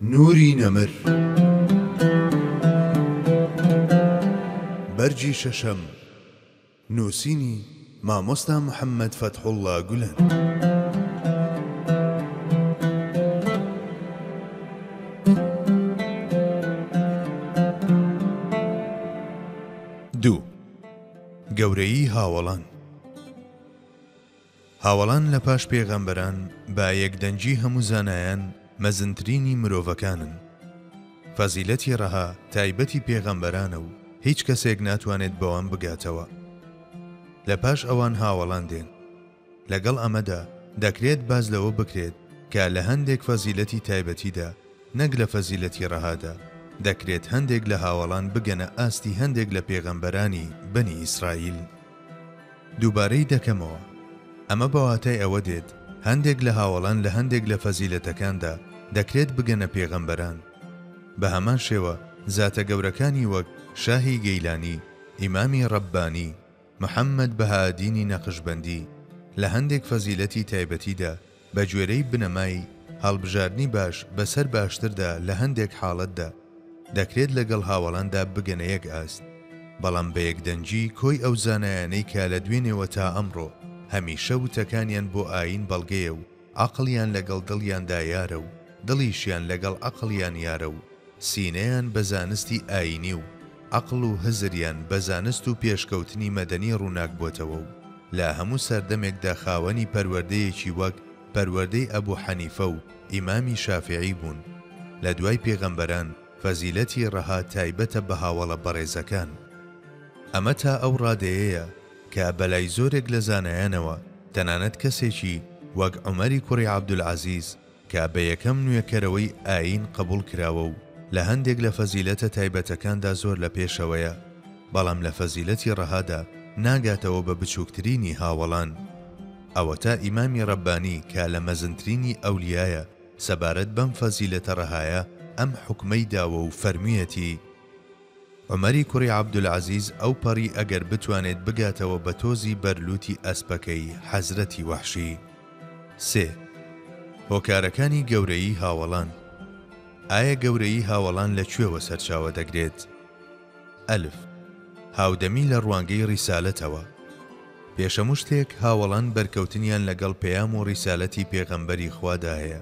نوری نەمر. بەرگی شەشەم. نووسینی، مامۆستا محەممەد فەتحوڵڵا گولەن. دوو. گەورەیی هاوەڵان. هاوەڵان لە پاش پێغەمبەران بە یەکدەنگی هەموو زانایان مەزنترینی مرۆڤەکانن. فەزیلەتی ڕەها تایبەتی پێغەمبەرانە و هیچ کەسێک ناتوانێت بەوان بگاتەوە. لە پاش ئەوان هاوەڵان دێن. لەگەڵ ئەمەدا دەکرێت باس لەوە بکرێت کە لە هەندێک فەزیلەتی تایبەتیدا نەک لە فەزیلەتی ڕەهادا، دەکرێت هەندێک لە هاوەڵان بگەنە ئاستی هەندێک لە پێغەمبەرانی بەنی ئیسرائیل. دووبارەی دەکەمەوە، ئەمە بە واتای ئەوە دێت هەندێک لە هاوەڵان لە هەندێک لە فەزیلەتەکاندا دەکرێت بگەنە پێغەمبەران. بە هەمان شێوە زاتە گەورەکانی وەک شاهی گەیلانی، ئیمامی ڕەببانی، محەممەد بەهائەدینی نەقشبەندی لە هەندێک فەزیلەتی تایبەتیدا بە گوێرەی بنەمای هەڵبژاردنی باش بەسەر باشتردا لە هەندێک حاڵەتدا دەکرێت لەگەڵ هاوەڵاندا بگەنە یەک ئاست، بەڵام بە یەکدەنگی کۆی ئەو زانایانەی کە لە دوێنێوە تا ئەمڕۆ هەمیشە وتەکانیان بۆ ئایین بەڵگەیە و عەقڵیان لەگەڵ دڵیاندا یارە و دڵیشیان لەگەڵ عەقڵیان یارە و سینەیان بە زانستی ئایینی و عەقڵ و هزریان بە زانست و پێشکەوتنی مەدەنی ڕووناک بۆتەوە و لە هەموو سەردەمێکدا خاوەنی پەروەردەیەکی وەک پەروەردەی ئەبو حەنیفە و ئیمامی شافیعی بوون. لە دوای پێغەمبەران فەزیلەتی ڕەها تایبەتە بە هاوەڵە بەڕێزەکان. ئەمە تا ئەو ڕادەیەیە کە بەلای زۆرێک لە زانایانەوە تەنانەت کەسێکی وەک عومەری کوڕی عەبدولعەزیز کە بە یەکەم نوێکەرەوەی ئایین قبوڵ کراوە و لە هەندێک لە فەزیلەتە تایبەتەکاندا زۆر لە پێشەوەیە، بەڵام لە فەزیلەتی ڕەهادا ناگاتەوە بە بچووکترینی هاوەڵان. ئەوەتا ئیمامی ڕەببانی کە لە مەزنترینی ئەولیایە سەبارەت بەم فەزیلەتە ڕەهایە ئەم حوکمەی داوە و فەرموویەتی، عومەری کوڕی عەبدولعەزیز ئەو پەڕی ئەگەر بتوانێت بگاتەوە بە تۆزی بەر لوتی ئەسپەکەی حەزرەتی وەحشی. سێ. هۆکارەکانی گەورەیی هاوەڵان ئایا گەورەیی هاوەڵان لە کوێوە سەرچاوە دەگرێت؟ ئەلف. هاودەمی لە ڕوانگەی ڕیسالەتەوە پێش هەموو شتێک هاوەڵان بەرکەوتنیان لەگەڵ پەیام و ڕیسالەتی پێغەمبەری خوادا هەیە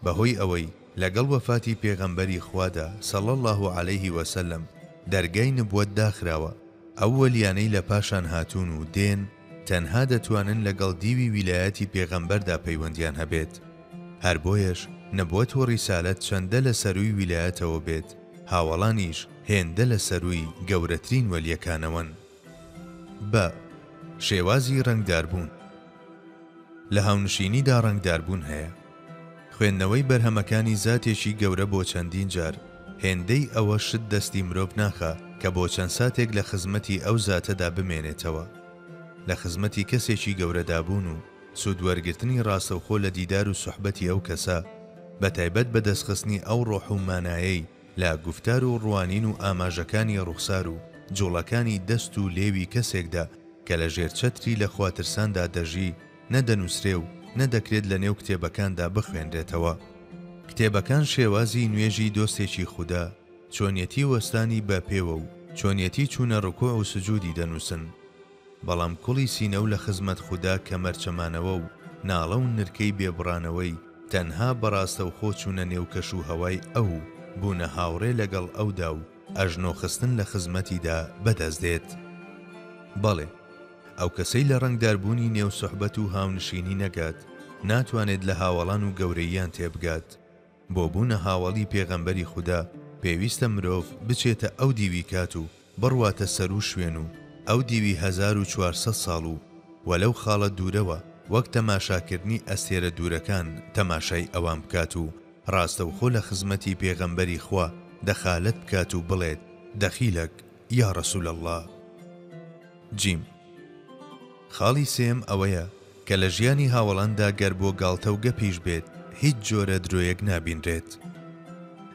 بەهۆی ئەوەی لەگەڵ وەفاتی پێغەمبەری خوادا، صلی اللە علیه و سلم، دەرگای نبوەت داخراوە، ئەو وەلیانەی لە پاشان هاتوون و دێن تەنها دەتوانن لەگەڵ دیوی ویلایەتی پێغەمبەردا پەیوەندیان هەبێت، هەر بۆیەش نبوەت و ڕیسالەت چەندە لە سەرووی ویلایەتەوە بێت، هاوەڵانیش هێندە لە سەرووی گەورەترین وەلیەکانەوەن. بە، شێوازی ڕەنگداربوون. لە هاونشینیدا ڕەنگداربوون هەیە. خوێندنەوەی بەرهەمەکانی زاتێکی گەورە بۆ چەندین جار، هێندەی ئەوە شت دەستی مرۆڤ ناخا کە بۆ چەند ساتێک لە خزمەتی ئەو زاتەدا بمێنێتەوە. لە خزمەتی کەسێکی گەورەدا بوون و سوودوەرگرتنی ڕاستەوخۆ لە دیدار و سوحبەتی ئەو کەسە، بەتایبەت بەدەستخستنی ئەو ڕۆح و مانایەی لە گوفتار و ڕوانین و ئاماژەکانی ڕوخسار و جوڵەکانی دەست و لێوی کەسێکدا کە لە ژێر چەتری لە خواترساندا دەژی، نە دەنووسرێ و نە دەکرێت لە نێو کتێبەکاندا بخوێنرێتەوە. کتێبەکان شێوازی نوێژی دۆستێکی خودا، چۆنیەتی وەستانی بە پێوە و چۆنیەتی چوونە ڕکوع و سجودی دەنووسن. بەڵام کوڵی سینە و لە خزمەت خودا کەمەر چەمانەوە و ناڵە و نرکەی بێ بڕانەوەی تەنها بە ڕاستەوخۆ چوونە نێو کەش و هەوای ئەو و بوونە هاوڕێ لەگەڵ ئەودا و ئەژنۆ خستن لە خزمەتیدا بەدەست دێت. بەڵێ، ئەو کەسەی لە ڕەنگداربوونی نێو سوحبەت و هاونشینی نەگات، ناتوانێت لە هاوەڵان و گەورەییان تێبگات. بۆ بوونە هاوەڵی پێغەمبەری خودا پێویستە مرۆڤ بچێتە ئەو دیوی کات و بڕواتە سەرو شوێن و ئەو دیوی 1400 ساڵ و وە لەو خاڵە دوورەوە وەک تەماشاکردنی ئەستێرە دوورەکان تەماشای ئەوان بکات و ڕاستەوخۆ لە خزمەتی پێغەمبەری خوا دەخالەت بکات و بڵێت دەخیلەک یا رسول اللە. جیم. خاڵی سێیەم ئەوەیە کە لە ژیانی هاوەڵاندا گەر بۆ گاڵتە و گەپیش بێت هیچ جۆرە درۆیەک نابینرێت.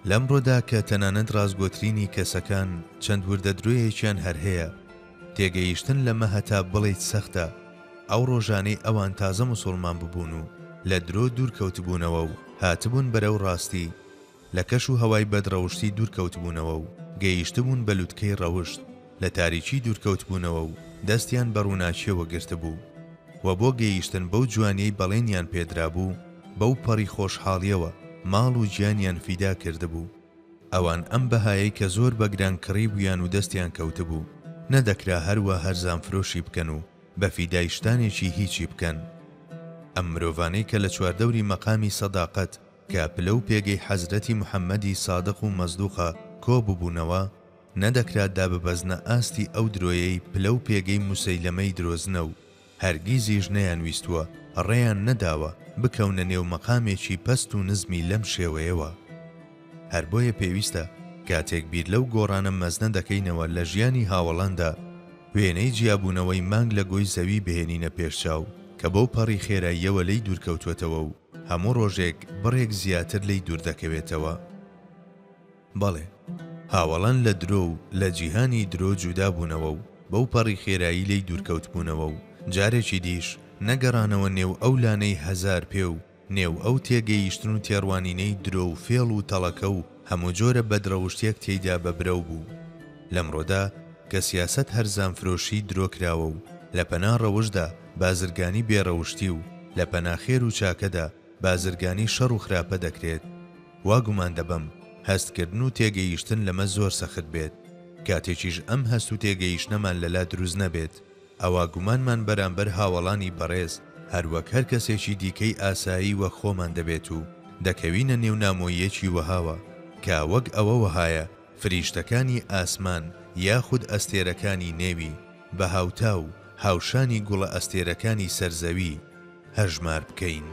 لەمڕۆدا کە تەنانەت ڕاستگۆترینی کەسەکان چەند وردە درۆیەکیان هەر هەیە، تێگەیشتن لەمە هەتا بڵێیت سەختە، ئەو ڕۆژانەی ئەوان تازە موسوڵمان ببوون و لە درۆ دوور کەوتبوونەوە و هاتبوون بەرەو ڕاستی. لە کەش و هەوای بەدڕەوشتی دوورکەوتبوونەوە و گەیشتبوون بە لوتکەی ڕەوشت، لە تاریکی دوورکەوتبوونەوە و دەستیان بە ڕووناکییەوە گرتبوو و بۆ گەیشتن بەو جوانیەی بەڵێنیان پێدرابوو، بەو پەڕی خۆشحاڵیەوە ماڵ و گیانیان فیدا کردبوو. ئەوان ئەم بەهایەی کە زۆر بە گران کڕیبوویان و دەستیان کەوتبوو، نەدەکرا هەروا هەرزانفرۆشی بکەن و بە فیدای شتانێکی هیچی بکەن. ئەم مرۆڤانەی کە لە چواردەوری مەقامی سەداقەت کە پلە و پێگەی حەزرەتی محەممەدی سادق و مەسدوقە کۆ ببوونەوە، نەدەکرا داببەزنە ئاستی ئەو درۆیەی پلە و پێگەی موسەیلەمەی درۆزنە و هەرگیزیش نەیانویستووە، ڕێیان نەداوە، بکەونە نێو مەقامێکی پەست و نزمی لەم شێوەیەوە. هەر بۆیە پێویستە کاتێک بیر لەو گۆڕانە مەزنە دەکەینەوە لە ژیانی هاوەڵاندا، وێنەی جیابوونەوەی مانگ لە گۆی زەوی بهێنینە پێش چاو کە بەو پەڕی خێراییەوە لێی دوورکەوتووەتەوە و هەموو ڕۆژێک بڕێک زیاتر لێی دووردەکەوێتەوە. بەڵێ، هاوەڵان لە درۆ و لە جیهانی درۆ جودا بوونەوە و بەو پەڕی خێرایی لێی دوورکەوتبوونەوە و جارێکی دیش نەگەڕانەوە نێو ئەو لانەی هەزارپێ و نێو ئەو تێگەیشتن و تێڕوانینەی درۆ و فێڵ و تەڵەکە و هەموو جۆرە بەدڕەوشتیەک تێیدا بە برەو بوو. لەمڕۆدا کە سیاسەت هەرزانفرۆشیی درۆ کراوە و لە پەنا ڕەوشتدا بازرگانی بێڕەوشتی و لە پەنا خێر و چاکەدا بازرگانی شەڕ و خراپە دەکرێت، وا گومان دەبەم هەستکردن و تێگەیشتن لەمە زۆر سەخت بێت. کاتێکیش ئەم هەست و تێگەیشتنەمان لەلا دروست نەبێت، ئەوا گومانمان بەرامبەر هاوەڵانی بەڕێز هەر وەک هەر کەسێکی دیکەی ئاسایی وەک خۆمان دەبێت و دەکەوینە نێو نامۆییەکی وەهاوە کە وەک ئەوە وەهایە فریشتەکانی ئاسمان یاخود ئەستێرەکانی نێوی بە هاوتا و هاوشانی گوڵە ئەستێرەکانی سەر زەوی هەژمار بکەین.